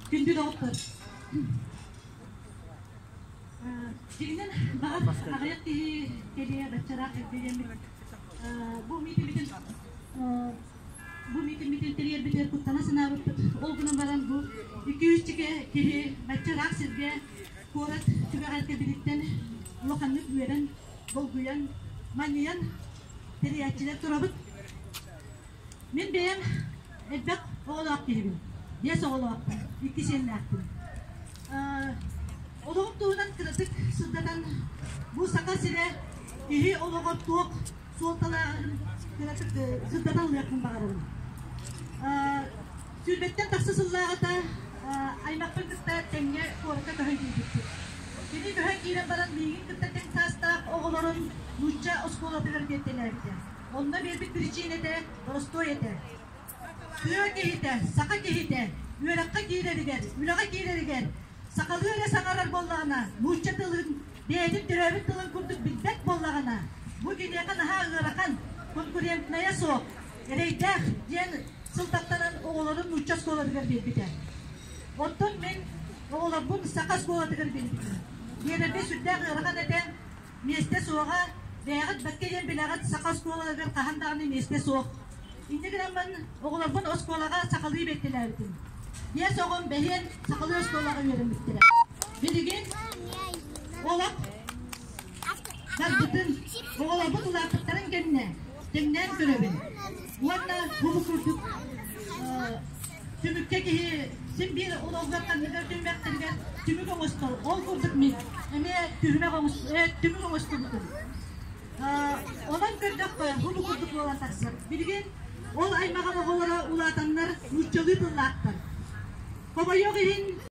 Күндү доҕоттор! Дьиҥинэн, баҕар, аҕыйах киһи кэлиэ, баччараах эрдэ диэммит. Бу миитиммитин бу миитиммитин тэрийэрбитигэр куттана санаабыппыт. Ол гынан баран бу 200 киһи бачча ыраах сиргэ куорат түгэҕэр кэлбититтэн улаханнык үөрэн, долгуйан, манньыйан тэрийээччилэр турабыт. Мин бэйэм элбэх оҕолоох киһибин. Биэс оҕолоохпун, икки сиэннээхпин. Олоҕум туһунан кыратык сырдатан, бу Саха сирэ киһи олоҕор туох суолталааҕын кыратык сырдатан ылыахпын баҕарабын. Сүүрбэттэн тахса сыллааҕыта аймахпын кытта тэҥҥэ куоракка көһөн киирбиппит. Кини көһөн киирэн баран миигин кытта тэҥ саастаах оҕолорун нуучча оскуолатыгар биэртэлээбитэ. Онно биэрбит биричиинэтэ боростуой этэ. Тыа киһитэ, саха киһитэ үөрэххэ киирэригэр, үлэҕэ киирэригэр сахалыы эрэ саҥарар буоллаҕына, нуучча тылын, бэйэтин төрөөбүт тылын курдук билбэт буоллаҕына, бу киниэхэ наһаа ыарахан, конкурентнайа суох, эрэйдээх диэн сылтахтанан оҕолорун нуучча оскуолатыгар биэрбитэ. Оттон мин оҕолорбун саха оскуолатыгар биэрбитим. Биэрэргэ сүрдээх ыарахан этэ, Миэстэ суоҕа, бэйэҕит бэркэ диэн билэҕит, саха оскуолаларыгар хаһан даҕаны миэстэ суох. Инньэ гынаммын оҕолорбун оскуолаҕа сахалыы биэртэлээбитим. Биэс оҕом бэһиэн сахалыы оскуолаҕа үөрэммиттэрэ. Билигин олох барбытын, оҕолорбут улааппыттарын кэннэ тэҥнээн көрөбүн. Уонна бу курдук түмүккэ киһи син биир олоҕугар ханныгар түмэхтэригэр түмүк оҥостор. Ол курдук мин эмиэ түһүмэх түмүк оҥостубутум. Онон көрдөххө, бу курдук буолан тахсар. Билигин ол аймаҕым оҕолоро улаатаннар нууччалыы тыллаахтар. Хомойуох иһин.